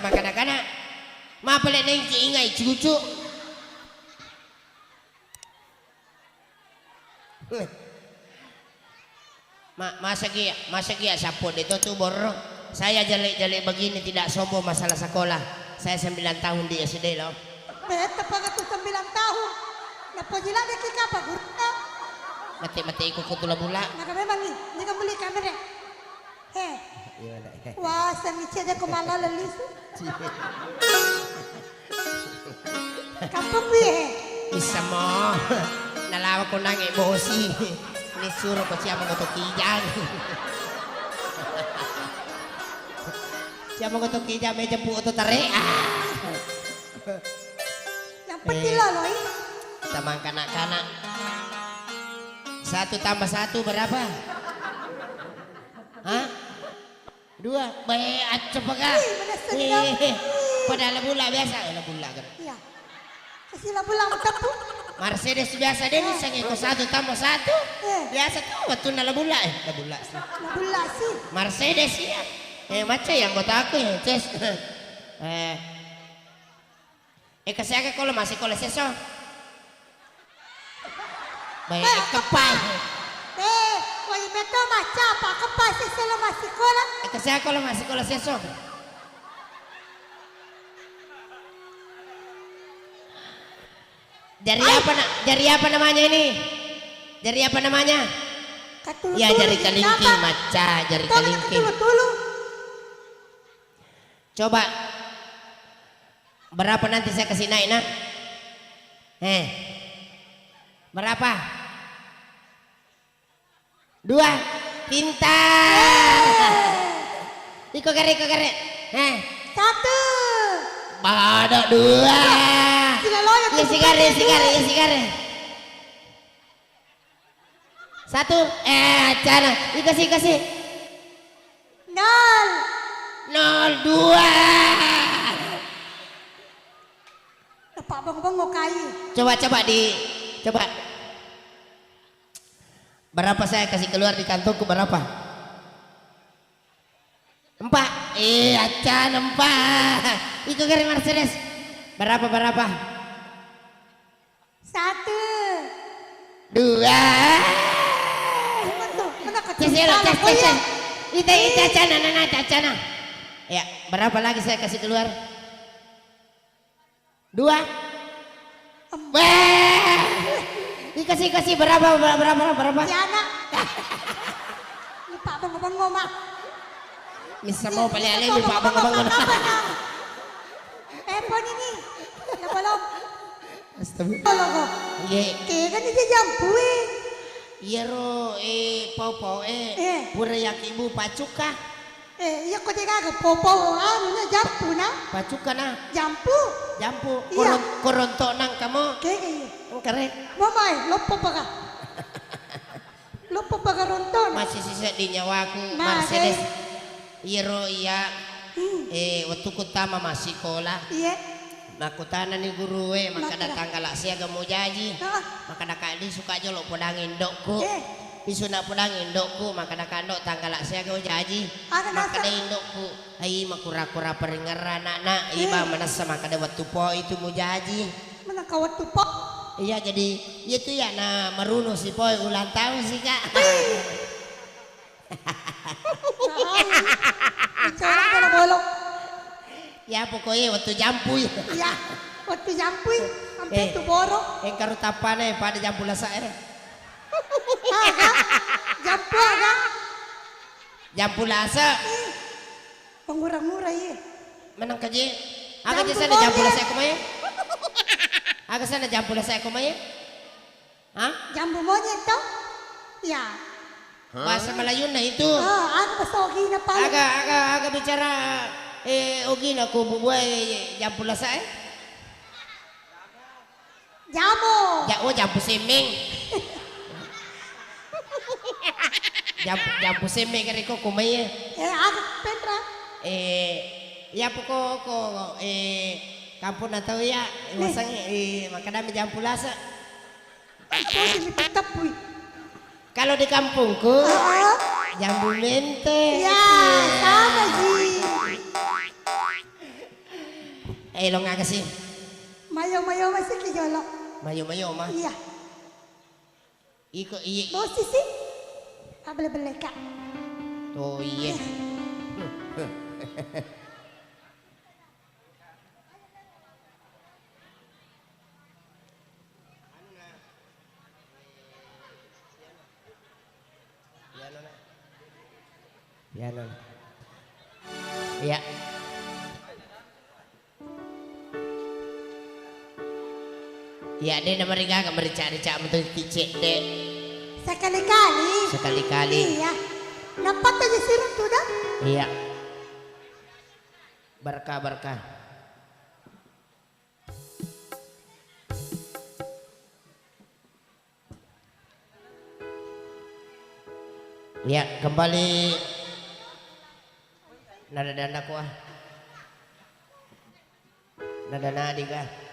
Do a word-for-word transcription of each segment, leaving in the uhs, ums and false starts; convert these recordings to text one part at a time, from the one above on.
Makana-kana. Mapale nengki ingai cucu. Ma-, masa gia, masa gia sappo de to tu borro. Saya jelek-jelek begini tidak sombong masalah sekolah. Saya sembilan tahun di S D loh. Betta paga tu sembilan tahun. Napojila de ki kapa gurutta. Mate-mate iko ko tula bula. Maka memang ni, ni kan beli kamera. He. Iya, Dek. Wah, sangi cede ko malala lisu. Kampung wi, he. Bisa mo. Nalawa ko nange bosi. Ni suro ko siapa moto kijang. Siapa moto kijang meja pu oto tare. Ah. Yang penting Eh. lolo, ih. Tamang kanak-kanak. Satu tambah satu berapa? Hah? Dua. Bae, accopa ka. Ih, menessa di dalam. Ih, padahal labulla biasa, eh, labulla kan. Iya. Kasi labulla muteppu. Mercedes biasa deh, Eh. misalnya ko satu tambah satu. Eh. Biasa tuh, waktu na labulla, eh, labulla sih. Labulla sih. Mercedes, iya. Eh, macam yang kota aku ya, Ces. Eh. Eh, kasi aga kolo massikola siesso? Bae, Eh, keppai. Eh, woi, meto macca apa? Keppai siesso lo massikola? Eh, kasi aga kolo massikola siesso? Jari Ai. apa na-, jari apa namanya ini? Jari apa namanya? Katulu-tulu Ya, jari kalingking, macca, jari kalingking. Katulu-tulu. Coba, berapa nanti saya kasih naik, Nak? Eh, berapa? Dua. Pintar. Iko gare, iko gare. Eh. Satu. Bado dua. Iya, sigare, sigare, iya, sigare. Satu. Eh, acana. Iko si, iko si. Nol. Nol dua. Tepak bengong-bengong kai. Coba, coba di, coba. Berapa saya kasih keluar di kantongku, berapa? Empat. Eh, acana empat. Iko gare Mercedes. Berapa, berapa? Satu. Dua. Mana tuh? Mana kecil? Ces, ces, ces. Ita, ita, acana, nana, acana. Ya, berapa lagi saya kasih keluar? Dua. Em. Weh. Dikasih, kasih berapa, berapa, berapa, berapa? Tiana. Lupa bengong-bengong, Mak. Bisa mau paling alih lupa bengong-bengong. Eh, poni ni. Udah belum? Astagfirullah. Belum kok. Iya. Kayak kan dia jampu, eh. Iyaro, eh, pau-pau, eh. Eh. Pura yakibu pacukka. Eh, iya ko de gaga popo anu na jampu na. Pacukka na. Jampu. Jampu. Iya. Koron-, koronto nang kamo. Kega iya. Engkare. Mamae, loppo paga. Loppo paga ronto na. Masih sisa di nyawaku, Mas, Mercedes. Eh. Iyaro iya. Hmm. Eh, wettu ku tama massikola. Iya. Makkutanani gurue, makkeda, "Makkeda, tanggala siaga mujaji?" Heeh. Makkeda, "Kak, lisu ka jolo podangi indokku." Eh. Lisu na podangi indokku, makkeda, "Kak, ndok, tanggala siaga ujaji?" Aga nasa? Makkeda indokku, "Ai, makura-kura paringerra anakna, iba Eh. manessa makkeda wettu po itu mujaji." Menaka wettu po? Iya, jadi itu ya na marunu si poi ulang tahun si, Kak. Wih. Bicara bolo-bolo. Ya, pokoknya waktu jampui. Iya, waktu jampui, sampai Eh, tu boro. Engka ro tappana, eh, pada jampu lasa, eh. Aga? Jampu aga? Jampu lasa. Ih, pengura-ngura, iya. Menang kaji. Aga Jampu sana jampu monyet. Lasa, aku mai. Aga sana jampu lasa, aku mai. Hah? Jambu monyet to? Ya. Bahasa Melayuna itu. Ah, aga bahasa Ogina paling. Aga, aga, aga bicara, eh, Ogina ko bubuai jampu lasa, eh? Jamu. Ja-, oh, jampu semeng. Jampu, jampu semeng kare ko kumai, eh. Eh, aga penra? Eh, ya poko ko, eh, kampung na tau ya, Nih. Wasang, eh, makkadami jampu lasa. Kau sini tetap, wih. Kalau di kampungku, Ah. jambu mente. Ya, sama ji. Eh, lo ngaga sih? Mayo-mayo masih ki jolo. Mayo-mayo ma? Iya. Iko iye. Bosi sih. Abele-beleka. Oh, iye. Iya. Iya, Nona. Iya. Iya, de' namarigaga merica-rica metu cedde'. Sekali-kali. Sekali-kali. Iya. Nappa aja siruntu dah. Iya. Berkah, berkah. Ya, kembali. Nada danda kuah. Nada nadi kah?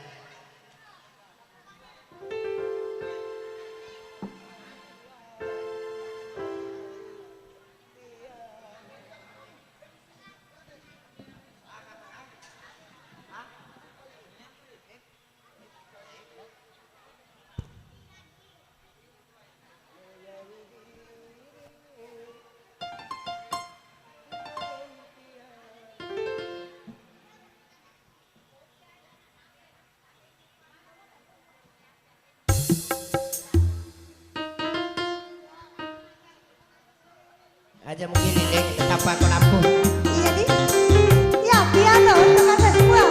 Aja mungkin ini tetap aku lampu. Iya, di. Ya, piano untuk Anda semua.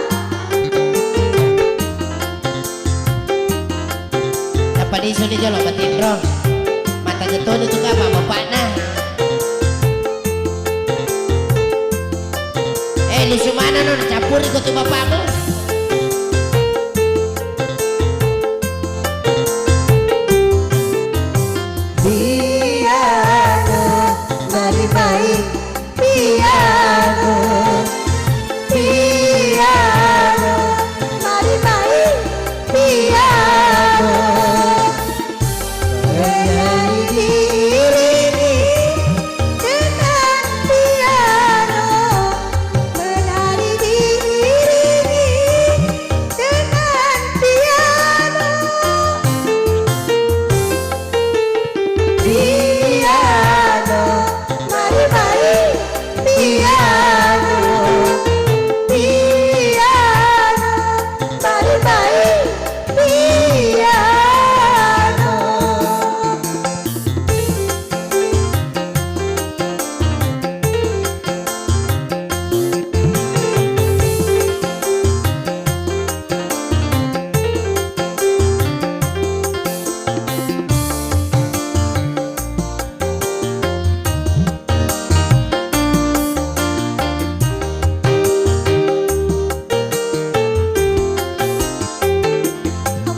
Dapat isu ni jolo, batin ro. Mata jetoni tu kama bapakna. Eh, lisu mana no, campuri ko tu bapakmu. Piano, mari main piano. Piano, mari main piano. Menari diiringi dengan piano, menari diiringi dengan piano. Piano, mari main piano. Piano, mari main piano.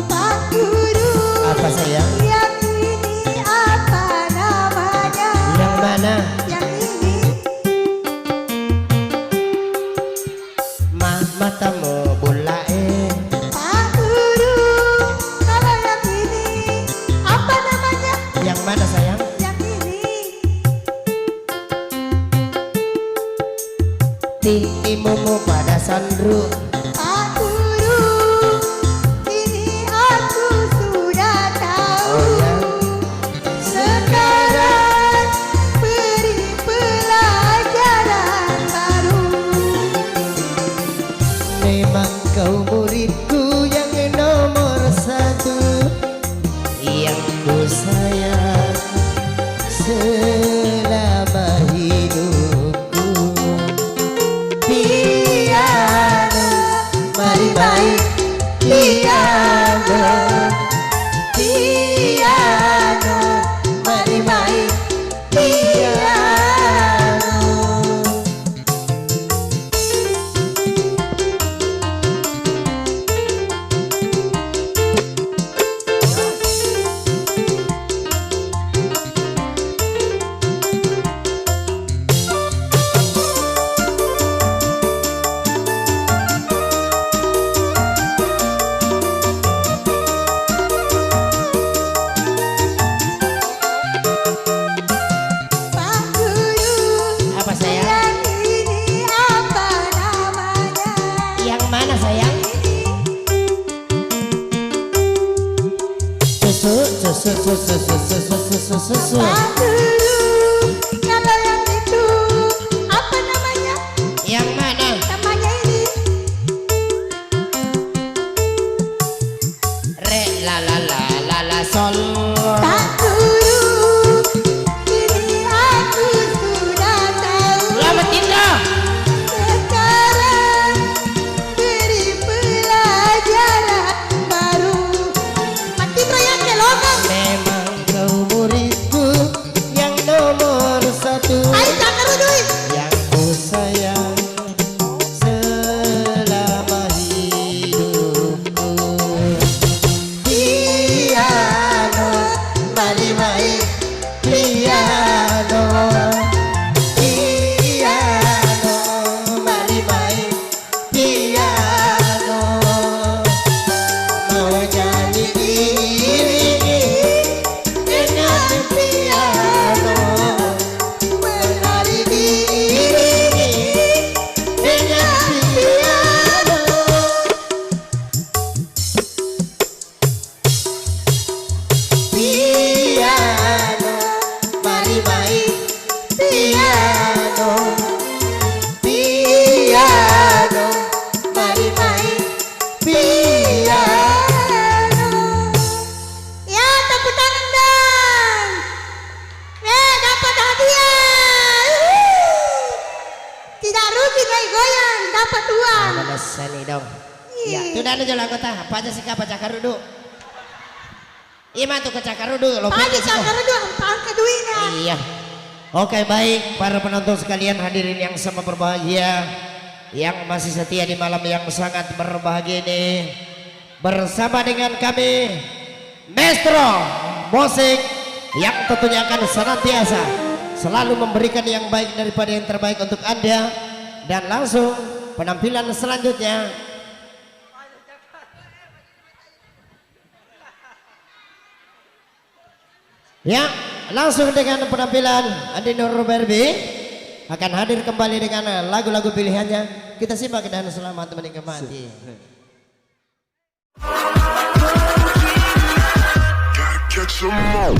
Pak Guru, apa, sayang? Yang ini apa namanya? Yang mana? Yang ini. Ma-, matamu bulla e. Pak Guru, kalau yang ini apa namanya? Yang mana, sayang? Yang ini. Ti-, timumu pada sanru. Pak Guru, kini aku sudah tahu. Oh, ya. Sekarang beri pelajaran baru. Memang kau muridku yang nomor satu, yang ku sayang selama hidupku. Piano, mari main piano. Piano, mari main piano. Dulu, kalau yang itu, apa namanya? Yang mana? Namanya ini. Re, la, la, la, la, la, sol. Tak dulu, kini aku sudah tahu. Selamat tinggal. Sekarang beri pelajaran baru. Mati proyek ke lokal. Memang kau muridku yang nomor satu. Ayo, cakar dulu. Yang ku sayang selama hidupku. Piano, mari main piano. Piano, mari main piano. Mau nyanyi diiringi dengan piano. Menari diiringi dengan piano. Piano, mari main piano. Piano, mari main piano. Ya, tepuk tangan dong. Eh, dapat hadiah. Uhuh. Tidak rugi naik goyang, dapat uang. Mana seni dong. Iya. Ya, tu dana jolo anggota, apa aja sih, Kak, baca karudu. Iya, matu ke cakarudu, lo Pak, pilih sih, Kak. Cakarudu, angka duitnya. Iya. Oke, baik, para penonton sekalian, hadirin yang sama berbahagia, yang masih setia di malam yang sangat berbahagia ini, bersama dengan kami, Maestro Musik, yang tentunya akan senantiasa selalu memberikan yang baik daripada yang terbaik untuk Anda. Dan langsung penampilan selanjutnya. Ya, langsung dengan penampilan Andi Nur Berbi akan hadir kembali dengan lagu-lagu pilihannya. Kita simak dan selamat menikmati. Gotta catch 'em all.